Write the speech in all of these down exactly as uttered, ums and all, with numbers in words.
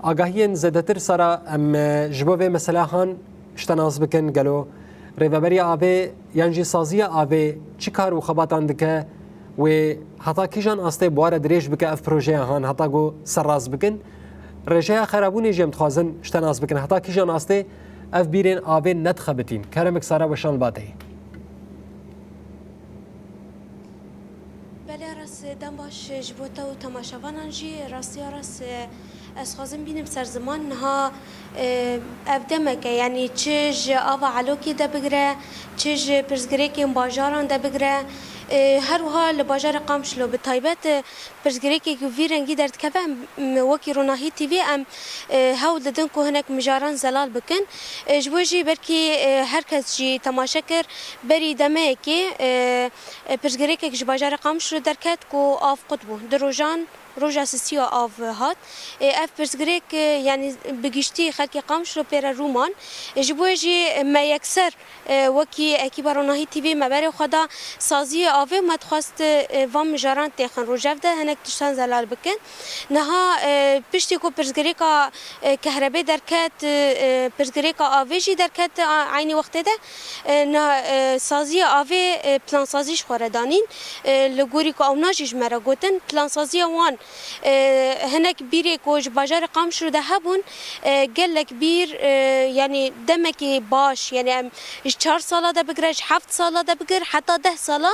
Agahiyên zêdetir sara em, e, ji bo vê meselehan ji te nas bikin. Gelo rêveberiya avê yan jî saziya avê çi kar û xebatan dike? Wê heta kîjan astê bi we re dirêj bike ev projeya han heta ku serrast bikin? Rêjeya xerabûnê jî em dixwazin ji te nas bikin. Heta kîjan astê ev bîrên avê nedixebitîn? Kerem, sara weşan li ba te ye. Belê rast, dem baş ji bo te û temaşevanan jî. Rastiya rast, ez dixwazim bînim ser ziman niha, e, ev demek e, yanî çi ji ava Elokê de bigire, çi ji pirsgirêkên bajaran de bigire, e, her wiha li bajarê Qamişlo bi taybet, e, pirsgirêkek vî rengî derdikeve, em, wekî Ronahî T V em, e, hewl didin ku hinek mijaran zelal bikin. E, ji bo jî belkî, e, her kes jî temaşe kir, berî demeyekê, e, e, pirsgirêkek ji bajarê Qamişlo derket ku av qut bû. Du rojan, roja sisiya av hat. E, ev pirsgirêk, e, yanî bi giştî xelkê Qamişlo pê re rû man. E, ji bo jî me yekser, e, wekî ekîba Ronahî T V me berê xwe da saziyê avê, me dixwest, e, van mijaran têxin rojev de hinek tiştan zelal bikin. Niha, e, piştî ku pirsgirêka, e, kehrebê derket, e, pirsgirêka avê jî derket, a, eynî wextê de, e, na, e, saziya avê, e, plansazî ji xwe re danîn. E, li gorî ku ewna jî ji me re gotin, plansaziya wan, e, hinek bîrê ku ji bajarê Qamişlo de hebûn, e, gelek bîr, e, yanî demekê baş, yanî em ji çar sala de bigire, ji heft sala de bigir, heta deh sala,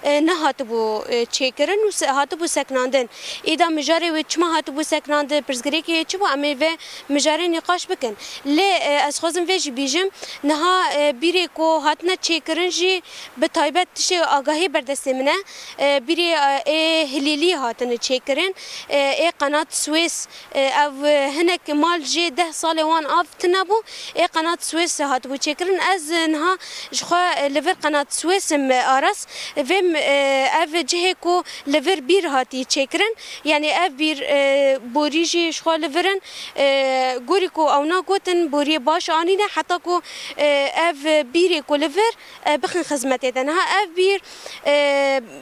e, nehatibû, e, çêkirin û se-, hatibû seknandin. Îda mijarê wê çima hatibû seknandin, pirsgirêkê wê çi bû, em ê vê mijarê nîqaş bikin. Lê, e, ez xwazim vê jî bîjim, niha, e, bîrê ku hatine çêkirin jî bi taybet tiştê agahî berdestê min e. E, bîrê, e, ê Hilîlî hatine çêkirin, e, ê Qenat Swês, e, ev, e, hinek mal jê deh salê wan av tune bû, ê Qenat Swês hatibû çêkirin. Ez, e, niha ji xwe, e, li vir Qenat Swês im, e, Aras. Vêm, e, ev cihê ku li vir bîr hatî çêkirin. Yanî ev bîr, e, borî jî ji xwe li vir in. E, gorî ku ewna gotin, boriyê baş anîne, heta ku, e, ev bîrê ku li vir, e, bixin xizmetê de. Niha ev bîr, e,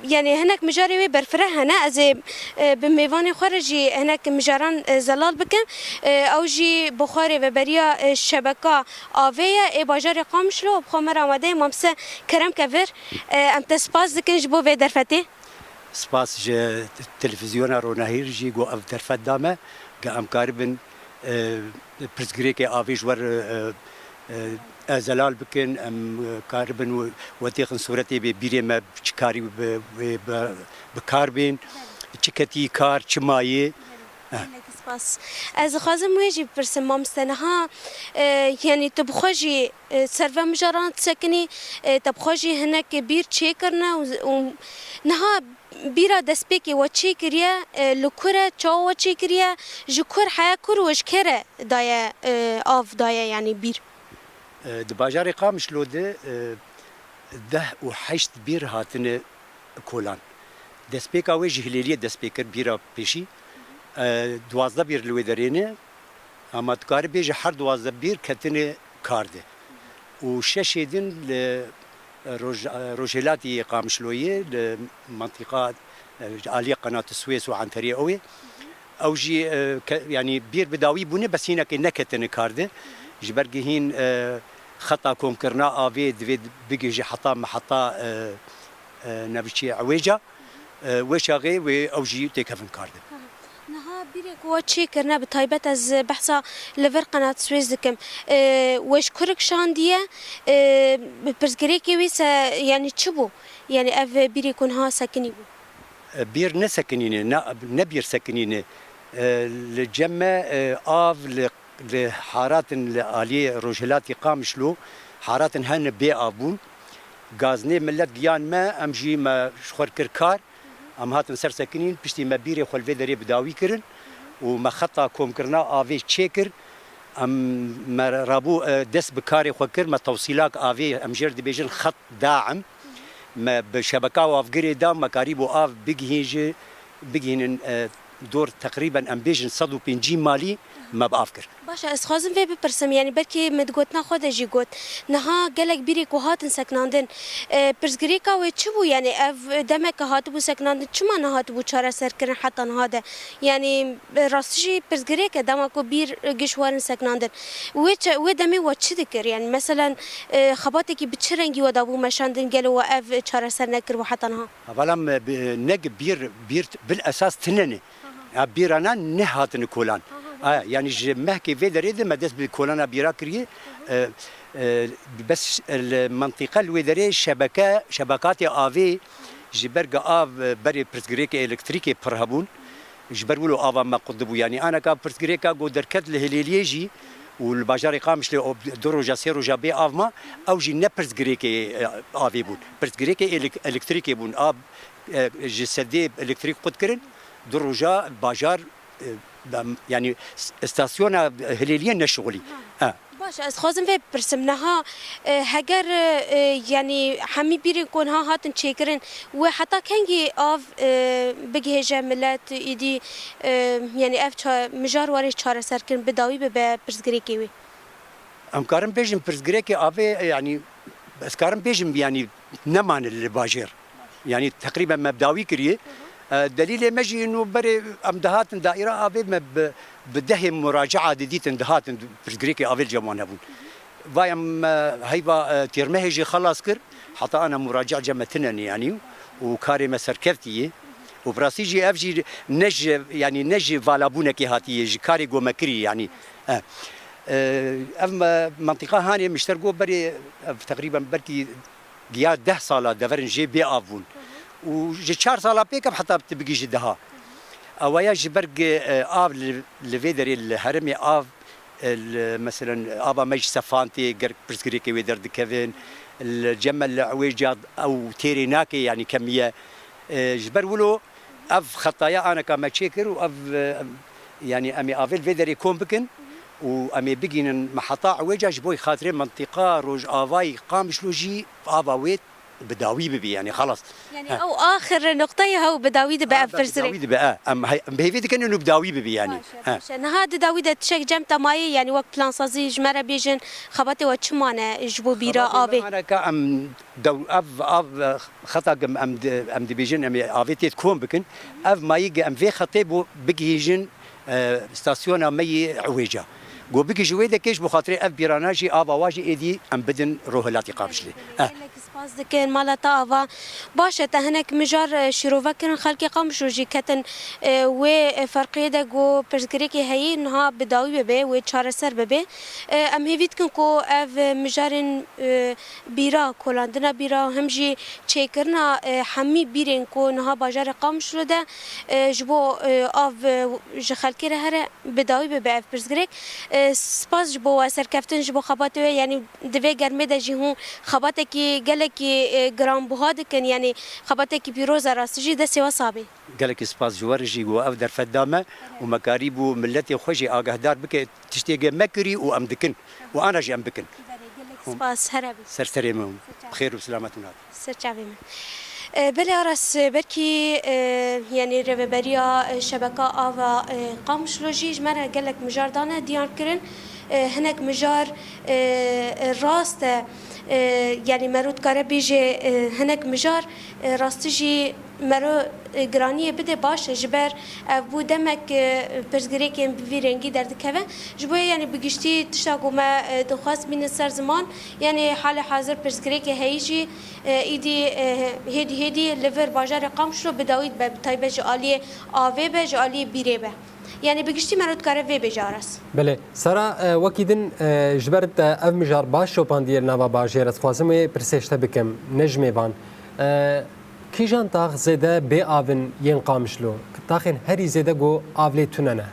yanî hinek mijarê wê berfireh hene. Ez ê, e, bi mêvanê xwe re jî hinek mijaran, e, zelal bikim. E, ew jî bi xwe rêveberiya, e, şebeka avê ye ê bajarê Qamişlo, bi xwe me re amade ye. Mamste Kerem Kevir, e, em te spas dikin ji bo vê derfetê. Spas ji televîzyona Ronahî jî ku ev derfet da me, ku em karibin, e, pirsgirêkê avê ji we re, e, e, e, zelal bikin, em, e, karibin we, we têxin sûretê bê bîrê me çi karî bi, bi, bi, bi kar bên, çi ketî kar, çi mayê. Belê. Eh. Gelek spas. Ez dixwazim wê jî bipirsim, mamoste, niha, e, yanî tu bi xwe jî, e, ser ve mijaran disekinî, e, te bi xwe jî hinek bîr çêkirine û, û niha bîra destpêkê we çêkiriye, e, li ku re, çawa we çêkiriye, ji ku re heya, ku re û ji kê re daye, e, av daye, yanî bîr? E, di bajarê Qamişlo de, e, deh û heşt bîr hatine kolan. Destpêka wê ji Hilêliyê dest pê kir, bîra pêşî. E, duwazdeh bîr li wê derê ne. Ama tu karî bêjî her duwazdeh bîr ketine kar de. Û şeşê din li roj-, rojhilatî Qamişloyê, li mantîqa, e, aliyê Qenat Swês û Enterê ew ê. Ew jî, e, ke-, yanî bîr bi dawî bûne, bes hînekê neketine kar de. Ji ber ku hîn, e, xeta komkirina avê divê bigihîje heta meheta, e, e, navçeyê Ewêca. E, wê çaxê wê ew jî têkevin kar de. Niha bîrê ku we çêkirine, bi taybet ez behsa li vir Qenat Swês dikim. E, we ji ku re kişandiye, e, pirsgirêkê wî se, yanî çi bû? Yanî ev bîrê ku niha sekinî bû? E, bîr nesekinîne, ne, ne bîr sekinîne. E, li cem me, e, av li, li haratin li aliyê rojhilatî Qamişlo, haratin hene bê av bûn. Gaznê millet giyan me, em jî me ji xwe kir kar. Em hatin ser sekinîn, piştî me bîrê xwe li vê derê bi dawî kirin û me xeta komkirina avê çêkir. Em, me rabû, e, dest bi karê xwe kir, me tewsîlak avê, em jê re dibêjin xet daim. Me bi şebeka û avgirê da, me karîbû av bigihîn jî, bigihînin, e, dor teqrîben em bêjin sed û pêncî malî, me bi av kir. Baş e, ez dixwazim vê bipirsim, yanî belkî min di gotina xwe de jî got, niha gelek bîrên ku hatin sekinandin, e, pirsgirêka wê çi bû? Yanî ev demeke hatibû sekinandin, çima nehatibû çareserkirin heta niha de? Yanî, e, rastî jî pirsgirêk e, dema ku bîr, e, giş werin sekinandin. Wê çi, wê demê we çi dikir? Yanî meselen, e, xebatekî bi çi rengî we dabû meşandin, gelo we ev çareser nekiribû heta niha? Hevala me, bi-, ne gi bîr, bîr bil esas tine ne. Ya bîrana nehatine kolan. A, yanî ji mehkê vê derê de me dest bi kolana bîra kiriye. E, e, bes li mentiqe li wê derê şebeke, şebekatê avê ji ber gi av, e, berê pirsgirêkê elektrîkê pir hebûn. Ji ber wilo ava me qut dibû. Yanî aneka pirsgirêka ku derket li Hilêliyê jî û li bajarê Qamişlê o du roja, sê roja bê av ma, ew jî ne pirsgirêkê, e, avê bûn. Pirsgirêkê elek-, elektrîkê bûn. A, e, ji sedê elektrîk qut kirin, du roja bajar, e, bem-, yanî s-, stasyona Hilêliyê neşixulî. E. Baş e, ez dixwazim vê bipirsim. Niha, e, heger, e, yanî hemî bîrên ku niha hatin çêkirin, wê heta kengî av, e, bigihêje milet, îdî, e, yanî ev ça-, mijar were çareserkirin, bi dawî bibe pirsgirêkê wê? Em karin bêjin pirsgirêkê avê, yanî ez karim bêjim, yanî nemane li bajêr. Yanî teqrîben me bi dawî kiriye. E, delîlê me jî nû berê em dihatin daîra avê me bi, bi dehê muracaa didîtin, dihatin pirsgirêkê avê li cem wan hebûn. Vay em, e, heyva, e, têrmehê jî xelas kir, heta ana muraca cem me tine ne yanî û karê me serkeftiye. Û bi rastî jî ev jî ne ji, yanî ne ji valabûnekê hatiye, ji karê ku me kirî yanî. E, e, ev me, mentiqa Hanê Miştergo berê, ev teqrîben belkî giya deh sala deverin jê bê av bûn. Û ji çar sala pêk ev heta tu bigihîjî deha. Ewa ya ji ber gi, e, av li, li vê derê li herêmê av, e, li, meselen, ava me ji Sefan tê, ger pirsgirêkê wê derdikevin, li cem me li Ewêca ew têrê nake, yanî kemiye. E, ji ber wilo ev xetaya aneka me çêkir û ev, e, yanî em ê avê li vê derê kom bikin û em ê bigînin me heta Ewêca ji bo xatirê mentiqa Rojavayê Qamişlo jî ava wê bi dawî bibî, yanî xelas. Yanî ew axir nuqteyê hew bi dawî dibe ev pirsgirêk. Bi dawî dibe, e. Em, em bi hêvî dikin û bi dawî bibî, yanî. Baş e, baş e. Niha di dawî de tiştek cem te mayî, yanî wek plansazî ji me re bêjin, xebatê we çi mane ji bo bîra avê? Xebatê me mane ka em dew-, ev, av, e, xeta em, em di-, em dibêjin, em ê avê tê kom bikin. Ev mayî em vê xetê bo bigihîjin, e, stasyona me yê Ewêca. Go bigihîjî wê dekê ji bo xatirê ev bîrana jî ava wa jî êdî em bidin Rohilatê Qamişlê. Eh. Gelek spas dikin, mala te ava. Baş e, te hinek mijar, e, şîrove kirin, xelkê Qamişlo jî ketin, e, wê, e, ferqiyê de go pirsgirêkê heyî niha bi dawî bibe, wê çareser bibe. E, em hêvî dikin ku ev, e, mijarên, e, bîra, kolandina bîra, him jî çêkirina, e, hemî bîrên ku niha bajarê Qamişlo de, e, ji bo, e, av, e, ji xelkê re here, bi dawî bibe ev pirsgirêk. E, spas ji bo we serkeftin, ji bo xebatê we, yanî di vê germê de jî hûn xebatekî gelekî, e, giranbuha dikin, yanî xebatekî pîroz e, rastî jî destê we sax bê. Gelekî spas ji we re jî ku ev derfet da me û me karîbû miletê xwe jî agahdar bike, tiştê ge me kirî û em dikin û ana jî em bikin. Belê, gelek spas, here bî. Ser serê me, bi xêr û selamet hûn hatin. Ser çavê min. E, belê Aras, belkî, e, yanî rêveberiya, e, şebeka ava, e, Qamişlo jî ji me re gelek mijar dane diyar kirin. E, hinek mijar, e, e, rast e, e, yanî mero dikare bêje, e, hinek mijar, e, rastî jî mero, e, giraniyê bide baş e, ji ber ev bû demek, e, pirsgirêkên bi vî rengî derdikeve. Ji bo yê, yanî bi giştî tişta ku me, e, dixwest bînin ser ziman, yanî halê hazir pirsgirêkê heyî jî, e, îdî, e, hêdî hêdî li vir bajarê Qamişlo bi dawî dibe, bi taybet ji aliyê avê be, ji aliyê bîrê be. Yanî bi giştî mero dikare vê bêje Aras. Belê. Sara, e, wekî din, e, ji ber te ev mijar baş şopandiye li nava bajêr, ez dixwazim wê pirsê ji te bikim, ne ji mêvan. E, Kîjan tax zêde bê av in yên Qamişlo? Taxên herî zêde ku av lê tune ne?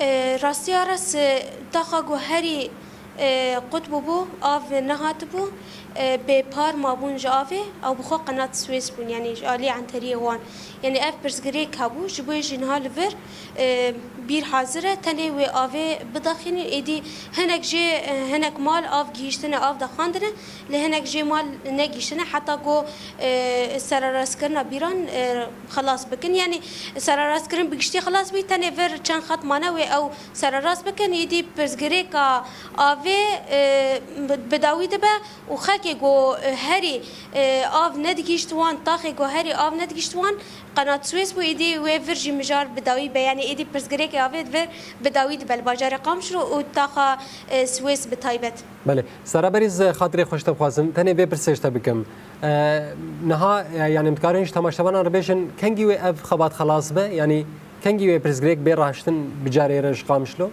E, rastiya res, e, taxa ku herî, e, qut bûbû, av nehatibû, e, bêpar mabûn ji avê, ew bi xwe qenat Swês bûn, yanî ji alî Enteriyê wan. Yanî ev pirsgirêk hebû, ji bo yê jî niha li vir, e, bîr hazir e, tenê wê avê bidaxînin, êdî hinek jê, e, hinek mal av gihîştine, av daxandine, lê hinek jê mal negihîştine, heta ku, e, sererastkirina bîran, e, xilas bikin. Yanî sererastkirin bi giştî xilas bî, tenê vir çend xet mane wê ew sererast bikin, êdî pirsgirêka avê, e, bi, bi dawî dibe û xelkê ku, e, herî, e, av nedigihîşt wan, taxê ku herî av nedigihîşt wan, qenat Swês bû, êdî wê vir jî mijar bi dawî be. Yanî êdî pirsgirêkê avê di vir bi dawî dibe li bajarê Qamişlo û taxa, e, Swês bi taybet. Belê. Sara Berîz, xatirê xwe ji te bixwazim, tenê vê pirsê ji te bikim. E, niha, e, yanî em dikarin ji temaşevanan re bêjin, kengî wê ev xebat xelas be? Yanî kengî wê pirsgirêk bê raştin bi carê re ji Qamişlo?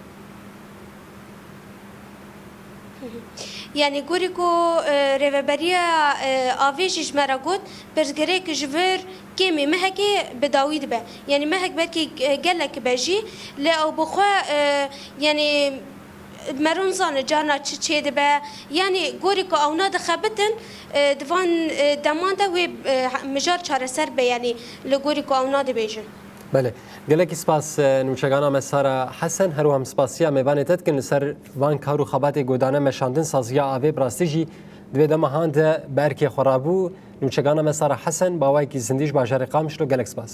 Yanî gorî ku, e, rêveberiya, e, avê jî ji me re got, pirsgirêk ji vir kêmî mehekê bi dawî dibe. Yanî mehek belkî, e, gelek be jî, lê ew bi xwe, e, yanî mero nizane carna çi çêdibe. Yanî gorî ku ewna dixebitin, e, di van, e, deman de wê, e, mijar çareser be, yanî li gorî ku ewna dibêjin. Belê. Gelekî spas, e, nûçegana me Sara Hesen, her wiha em spasiya mêvanê te dikin li ser van kar û xebatê ku dane meşandin saziya avê, bi rastî jî di vê dema han de bi erkê xwe rabû. Nûçegana me Sara Hesen, bi awayekî zindî ji bajarê Qamişlo, gelek spas.